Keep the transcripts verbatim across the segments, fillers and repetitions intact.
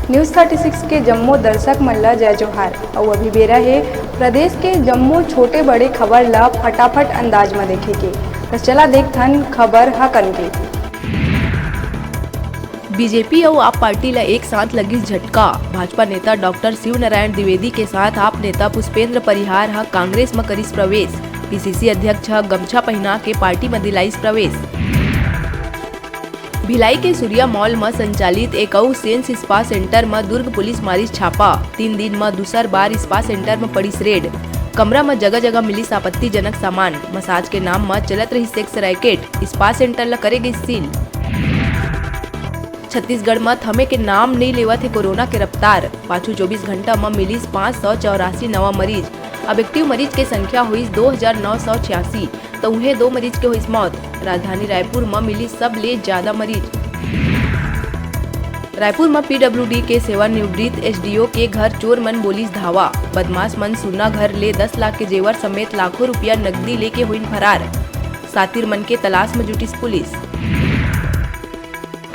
News thirty six के जम्मो दर्शक मन ल जय जोहार। अउ अभी बेरा हे प्रदेश के जम्मो छोटे बड़े खबर ल फटाफट अंदाज म देखे के। त चला देखथन खबर ह कन के। बीजेपी अउ आप पार्टी ल एक साथ लगिस झटका। भाजपा नेता डॉक्टर शिवनारायण द्विवेदी के साथ आप नेता पुष्पेंद्र परिहार ह कांग्रेस म करिस प्रवेश। पीसीसी अध्यक्ष ह गमछा पहिना के पार्टी म दिलाइस प्रवेश। भिलाई के सूर्या मॉल म संचालित एक अउ सेंस स्पा सेंटर म दुर्ग पुलिस मारिस छापा। तीन दिन म दूसर बार स्पा सेंटर म पड़िस रेड। कमरा म जगह-जगह मिलिस आपत्तिजनक सामान। मसाज के नाम म चलत रहिस सेक्स रैकेट। स्पा सेंटर ल करे गिस सील। छत्तीसगढ़ म थमे के नाम नइ लेवत हे कोरोना के रफ्तार। पाछू चौबीस घंटा म मिलिस पाँच सौ चौरासी नवा मरीज। अब एक्टिव मरीज के संख्या होइस दो हजार नौ सौ छियासी, त उहें दो मरीज के होइस मौत। राजधानी रायपुर म मिलिस सबले ज्यादा मरीज। रायपुर म पीडब्ल्यूडी के सेवानिवृत्त एसडीओ के घर चोर मन बोलिस धावा। बदमाश मन सुन्ना घर ले दस लाख के जेवर समेत लाखों रुपया नकदी लेके होइन फरार। सातिर मन के तलाश म जुटिस पुलिस।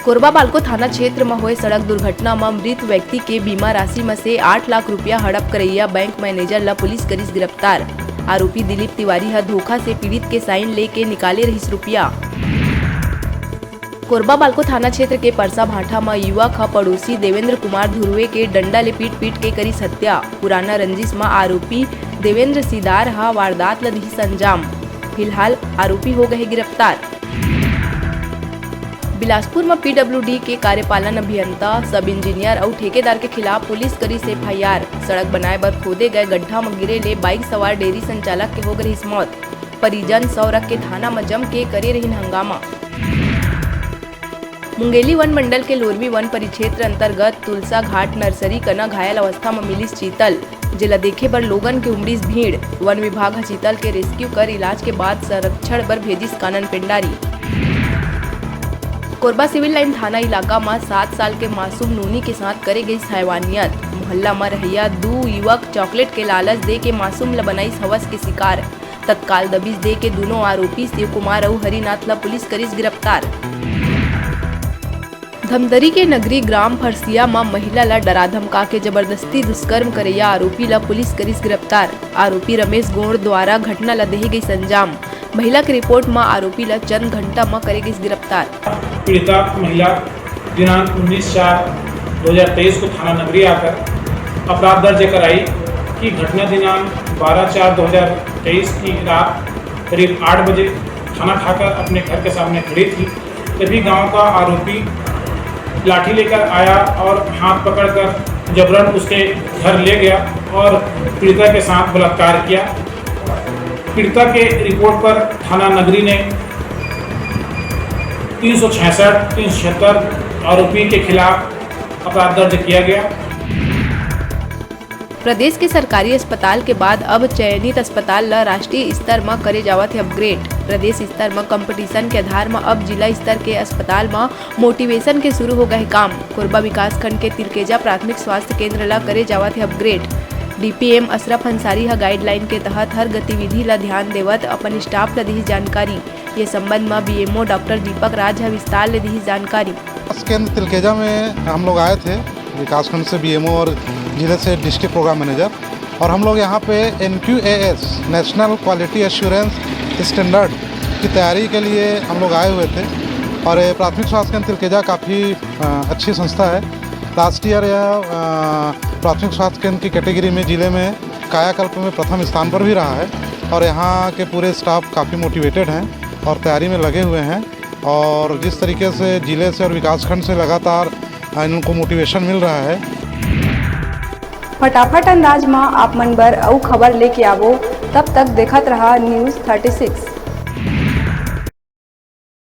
कोरबा बालको थाना क्षेत्र म होए सड़क दुर्घटना म मृत व्यक्ति के बीमा राशि म से आठ लाख रुपया हड़प करइया बैंक मैनेजर ल पुलिस करिस गिरफ्तार। आरोपी दिलीप तिवारी ह धोखा से पीड़ित के साइन लेके निकाले रहिस रुपया। कोरबा बालको थाना क्षेत्र के परसा भाठा म युवक ह पड़ोसी देवेंद्र कुमार धुर्वे के डंडा ले पीट-पीट के करिस हत्या। पुराना रंजिश म आरोपी देवेंद्र सीदार ह वारदात ल दिहिस अंजाम। फिलहाल आरोपी हो गए गिरफ्तार। बिलासपुर म पीडब्ल्यूडी के कार्यपालन अभियंता, सब इंजीनियर अउ ठेकेदार के खिलाफ पुलिस करिस एफआईआर। सड़क बनाए बर खोदे गए गड्ढा म गिरे ले बाइक सवार डेयरी संचालक के हो गए रहिस मौत। परिजन सौरख के थाना म जम के करे रहिन हंगामा। मुंगेली वन मंडल के लोरमी वन परिक्षेत्र अंतर्गत तुलसा घाट नर्सरी कना घायल अवस्था म मिलिस चीतल, जेला देखे बर लोगन के उमड़िस भीड़। वन विभाग ह चीतल के रेस्क्यू कर इलाज के बाद संरक्षण बर भेजिस कानन पेंडारी। कोरबा सिविल लाइन थाना इलाका म सात साल के मासूम नोनी के साथ करे गइस हैवानियत। मोहल्ला म रहइया दू युवक चॉकलेट के लालच दे के मासूम ल बनाइस हवस के शिकार। तत्काल दबिश दे के दूनों आरोपी शिव कुमार अउ हरिनाथ ल पुलिस करिस गिरफ्तार। धमतरी के नगरी ग्राम फरसिया म महिला ल डरा धमका के जबरदस्ती दुष्कर्म करइया आरोपी ल पुलिस करिस गिरफ्तार। आरोपी रमेश गोंड द्वारा घटना ल देहे गइस अंजाम। महिला के रिपोर्ट म आरोपी ल चंद घंटा म करे गइस गिरफ्तार। पीड़िता महिला दिनांक उन्नीस चार दो हज़ार तेईस को थाना नगरी आकर अपराध दर्ज कराई कि घटना दिनांक बारह चार दो हज़ार तेईस की रात करीब आठ बजे खाना खाकर अपने घर के सामने खड़ी थी। तभी गांव का आरोपी लाठी लेकर आया और हाथ पकड़कर जबरन उसके घर ले गया और पीड़िता के साथ बलात्कार किया। पीड़िता के रिपोर्ट पर थाना नगरी ने तीन सौ छियासठ, तीन सौ छिहत्तर आरोपी के खिलाफ अपराध दर्ज किया गया। प्रदेश के सरकारी अस्पताल के बाद अब चयनित अस्पताल ल राष्ट्रीय स्तर म करे जावत हे अपग्रेड। प्रदेश स्तर म कंपटीशन के आधार म अब जिला स्तर के अस्पताल म मोटिवेशन के शुरू हो गए काम। कोरबा विकासखंड के तिलकेजा प्राथमिक स्वास्थ्य केंद्र ल करे जावत हे अपग्रेड। डीपीएम अशरफ अंसारी ह गाइडलाइन के तहत हर गतिविधि ल ध्यान देवत अपन स्टाफ ल दिही जानकारी। ये संबंध म बीएमओ डॉक्टर दीपक राज ह विस्तार ले दिही जानकारी। विकास केंद्र तिलकेजा में हम लोग आए थे, विकासखंड से बीएमओ और जिले से डिस्ट्रिक्ट प्रोग्राम मैनेजर, और हम लोग यहाँ पे N Q A S, national quality assurance standard की तैयारी के लिए हम लोग आए हुए थे। और ये प्राथमिक स्वास्थ्य केंद्र तिलकेजा काफ़ी, अ, अच्छी संस्था है। लास्ट ईयर यह, अ, प्राथमिक स्वास्थ्य केंद्र की कैटेगरी में जिले में कायाकल्प में प्रथम स्थान पर भी रहा है और यहाँ के पूरे स्टाफ काफ़ी मोटिवेटेड हैं और तैयारी में लगे हुए हैं। और जिस तरीके से जिले से और विकासखंड से लगातार, अ, इनको मोटिवेशन मिल रहा है। फटाफट अंदाज म आप मन बर अउ खबर लेके आवो, तब तक देखत रहा न्यूज़ थर्टी सिक्स।